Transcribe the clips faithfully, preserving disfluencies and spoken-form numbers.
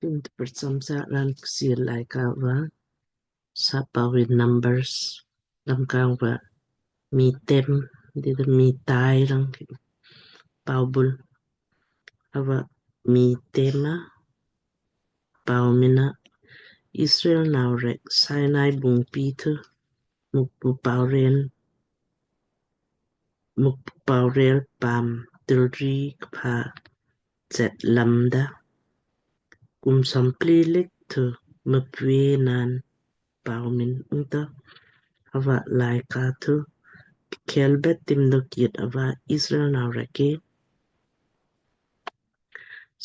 Tun tprcham sa raan Kchiir Laaika va sapawi Numbers, lamkang va Miitem, dida Miitai rang paubul. Hava Miitem a pau mina Israel nau rek Sinai bungpi thu Mukpu paurel, Mukpu paurel paam tilri kpha chet lamda. Kum som pli lik thu mapwe naan pau min ungta hava laaika thu kelbet timdok yet ava Israel nau rek ki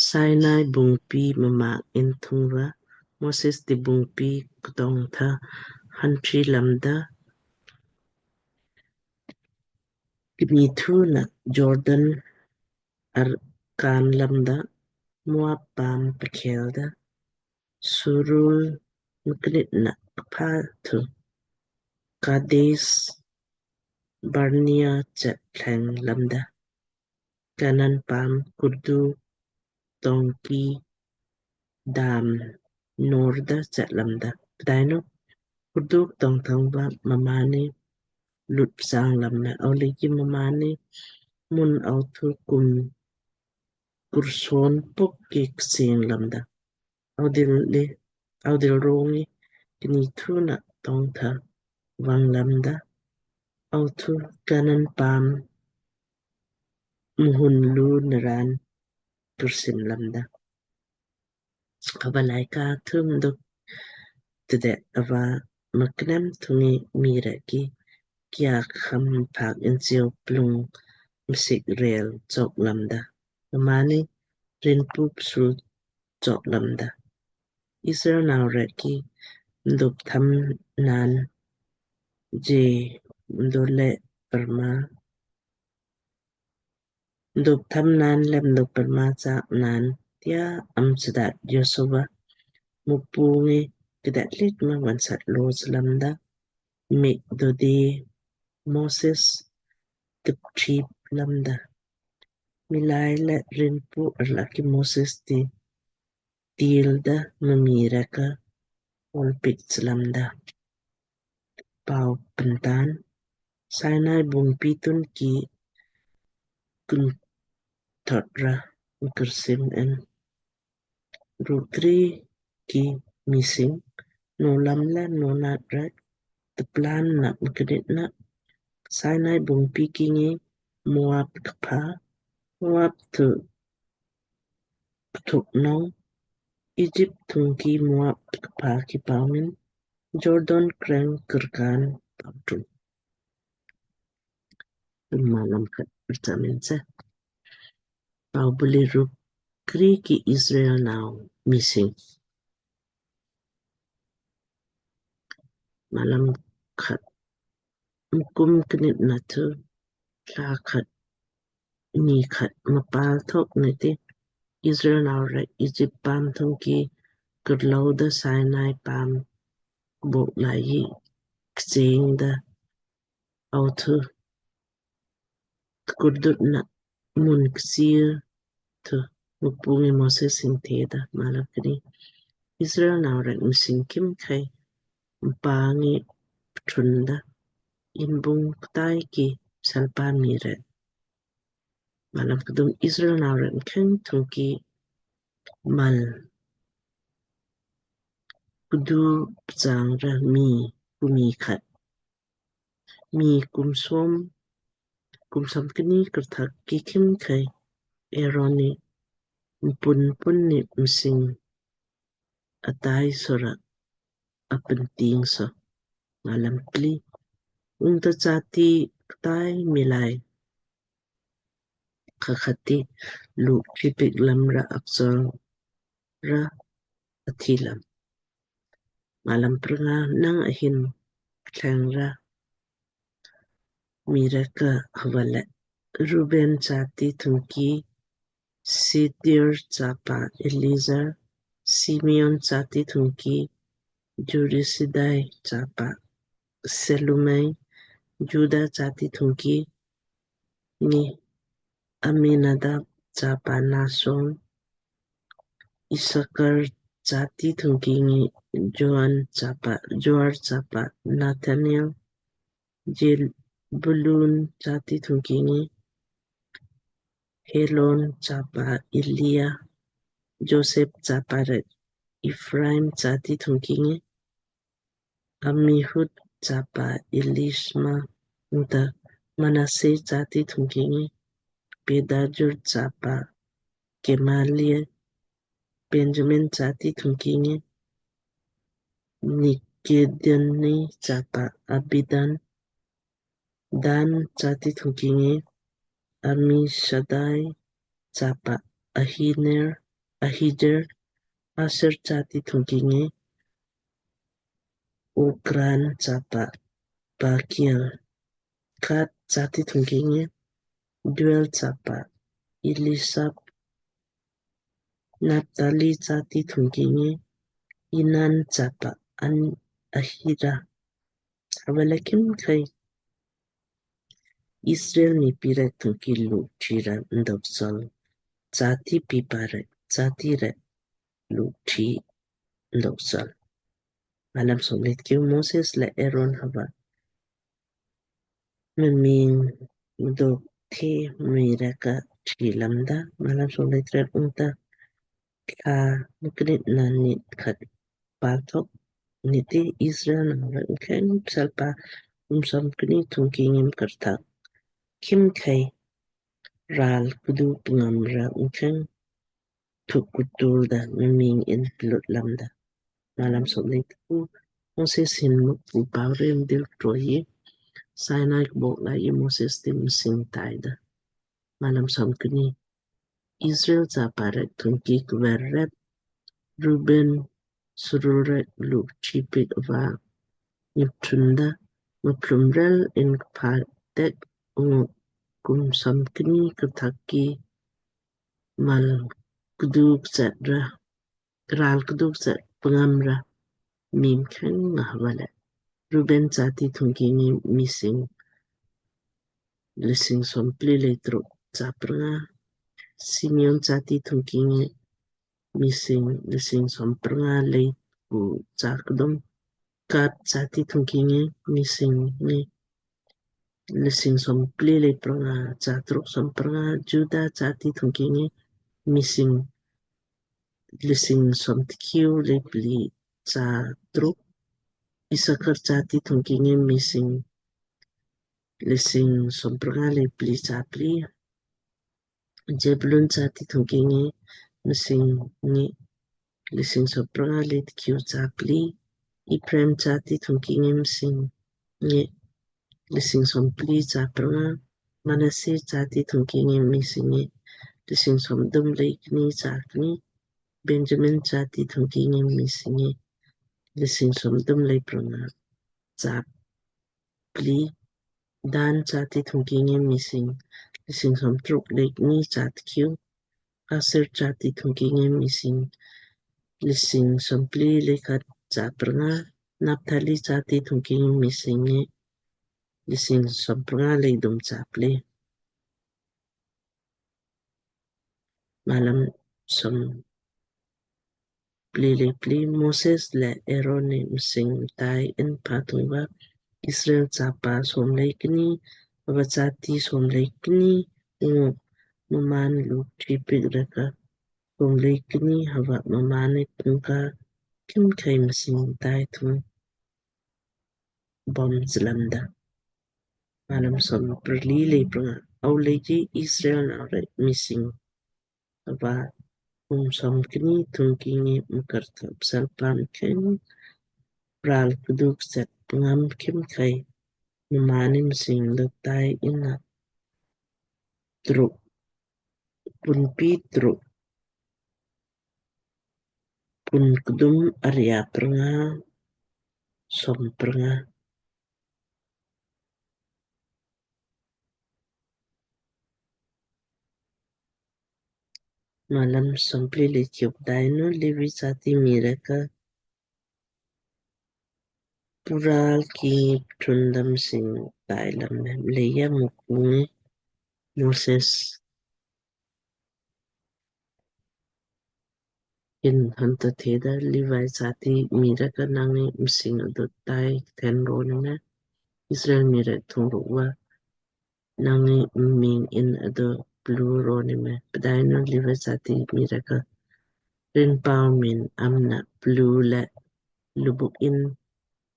Sinai bungpi mma in thung va Moses ti bungpi ktong tha hantri lamda. Kni thu na Jordan arkaan lamda, Moab paam pkhel da, Shur mknit na kpha thu Kades Barnea chet thleng lamda. Kanan paam kurdu tongki dam norda chet lamda. Pdainu kurdu tong thang va mmaanni lut sang lamda. Aulei ki mmaanni mun au thu kum kurson pok ki ksing lamda. Audil le, audil rongi kni thu na tong tha vang lamda. Au thu Kanan paam muhun lu naran tursim lamda. Hava laaika thum dok tede ava mknem thungi mii rek ki kia kham phak inchiu plung msik rel chok lamda. Mmaanni rinpu psu chok lamda. Israel nau rek ki mduk tham naan je mdole parma mduk tham naan le mduk parma chak naan tia am chadat Joshua Mukpu ngi kdat lik ma vonsat lo chlamda. Mik dodi Moses tip trip lamda. Miilai le rinpu arlak ki Moses ti tilda mma mii rek ka olpik chlamda. Pau pentan Sinai bungpi tun ki kun thot ra mkursim en rukri ki mising no lam le no nat rek teplan na mknit na Sinai bungpi ki ngi Moab kpha, Moab thu kthuk nong, Egypt thung ki Moab kpha ki pau min, Jordan kreng kurkan pau tun. Malam khat pertamin se. Pau buli rukri ki Israel nau mising. Malam khat. Mkum knit na thu thla khat ni khat mapal thok niti Israel nau rek Egypt paam thung ki kurlou da Sinai paam bok lai yi kcheng da au thu tkurdut na mun kchiir thu Mukpu ngi Moses hin theda. Malam kni. Israel nau rek msing kim khai mpa ngi ptrun da inbung ktai ki salpa mii rek. Malam kdum. Israel nau rek mkheng thung ki mal kdu pchang ra mii kumi khat mii kum som, kum som kni kurthak ki kim khai Aaron ni mpun pun ni msing atai sora apenting so. Malam pli. Ungta chati ktai miilai khakhati luk tripik lam ra akchol ra athi lam. Malam prnga. Nang ahin thleng ra mii rek ka hava le Ruben chati thung ki Shedeur chapa Eliezer, Simeon chati thung ki Jurisadai chapa Selumai, Juda chati thung ki ni Aminadab chapa Nason, Isakar chati thungki ngi Joan chapa, Joar chapa Nathaniel, Zebulun chati thungki ngi Helon chapa Elia, Joseph chapa rek Ephraim chati thungki ngi Amihud chapa Elisma, ungta Manasseh chati thungki ngi Pedahzur chapa Gamaliel, Benjamin chati thungki ngi Nikedani chapa Abidan, Dan chati thungki ngi Amishadai chapa Ahiner, Ahijer, Aser chati thungki ngi Okran chapa Pagiel, Gad chati thungki ngi Deuel chapa Eliasaph, Naphtali chati thungki ngi Enan chapa An Ahira. Hava le khimkhei Israel miipi rek thungki luk thi ra mdok sol, chati pipa rek, chati rek luk thi mdok sol. Malam somlit kiu Moses le Aaron hava mmiing mdok the mii rek ka thi lamda. Malam somlit rek ungta kla mknit na nit khat palthok nit ti Israel nau rek mkheng pselpa kum som kni thungki ngi mkarthak khimkhei ral kdu pngam ra mkheng thuk kutul da mmiing in plut lamda. Malam somlit ku Moses hin Mukpu pau rim dil troi Sinai kbok la i Moses ti msing tai da. Malam somkni Israel chapa rek thungki kver rep Ruben suru rek luk chipik va mthunda mplum rel in kpa tek ungu kum somkni kthaki mal kduk chat ra ral kduk chat pngam ra mii mkheng nga hava le. Ruben chati thungki ngi mii sing lising som pli le truk cha prnga. Simeon chati thungki ngi mii sing lising som prnga le ku cha kdum. Gad chati thungki ngi mii sing ngi lising som pli le prnga cha truk som prnga. Juda chati thungki ngi mii sing lising som tkiu le pli cha truk. Isakar chati thungki ngi mii sing lising som prnga le pli cha pli. Zebulun chati thungki ngi mii sing ngi lising som prnga le tkiu cha pli. Ephraim chati thungki ngi mii sing ngi lising som pli cha prnga. Manasseh chati thungki ngi mii sing ngi lising som dum le kni cha kni. Benjamin chati thungki ngi mii sing ngi lising som dum le prnga cha pli. Dan chati thungki ngi mii sing lising som truk le kni cha tkiu. Aser chati thungki ngi mii sing lising som pli le khat cha prnga. Naphtali chati thungki ngi mii sing ngi lising som prnga le dum cha pli. Malam som pli le pli Moses le Aaron ni msing tai in patung va Israel chapa som le kni, hava chati som le kni ungu mmaan luk chipik rek ka som le kni hava mmaan ni pungka khimkhei msing tai thung bom chlamda. Malam som pli le prnga. Au leiji Israel nau rek mii sing ava kum som kni thungki ngi mkarthak pselpa mkheng ral kduk chat pngam khimkhei mmaan ni msing da tai inna truk pun pi truk pun kdum aria prnga som prnga. Malam som pli le tkiu. Pdainu Levi chati mii rek ka pural ki pthun da msing tai lam me mleija Mukpu ngi Moses hin hanta theda, Levi sati mii rek ka nang ngi msing adu tai then ro ni me, Israel mii rek thung rukva nang ngi mming in adu plu ro ni me. Pdainu Levi sati mii rek ka rin pau min amna plu le lubuk in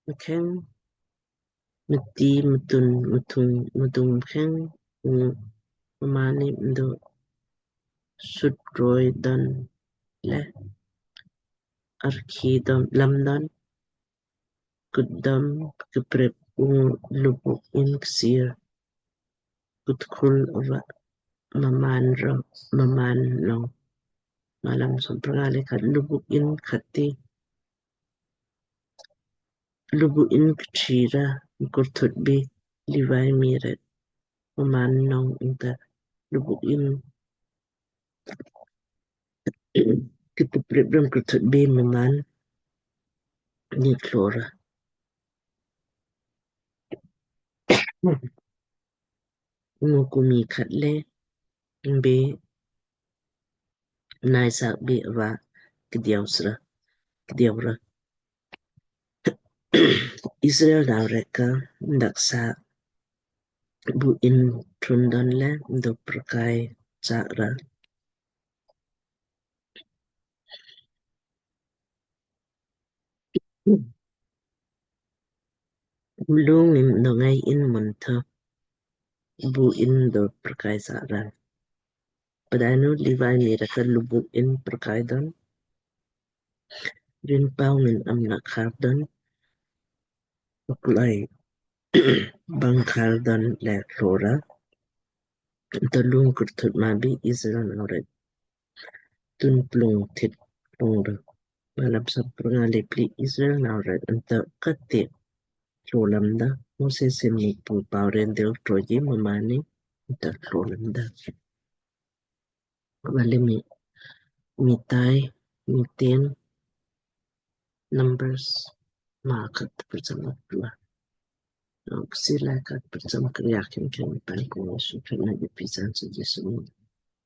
mkheng mti mtun mthung mdung kheng ungu mmaanni mdo sut roi don le arki dom lam don kut dom kiprip ungu lubuk in ksir kut khul ava mmaan ro mmaan nong. Malam som pranga le khat lubuk in khati lubuk in kchira kurthut bi Levi mii rek mmaan nong ungta lubuk in kituprip ram kurthut bi mmaan ni klora. Ungu kumi khat le be nai sak be ava kdiau sra kdiau ra. Israel nau rek ka daksa bu in thun don le do prakai sak ra. Lung in do ngai in mun tha bu in do prakai sak ra. Pdainu Levi mii rek ka lubuk in prakai don rin pau min amna khar don uklai bang khar don le klora. Talung kurthut ma bi Israel nau rek tun plung thit plung ra. Malam som pranga le pli Israel nau rek ungta kate tlo lamda. Moses se Mukpu pau ren del troji mmaanni ungta tlo lamda. Vale mi mitai miten Numbers ma khat prcham atla. Nok sila khat prcham kriya kin kin pan ko su kin na di pisan su Jesu.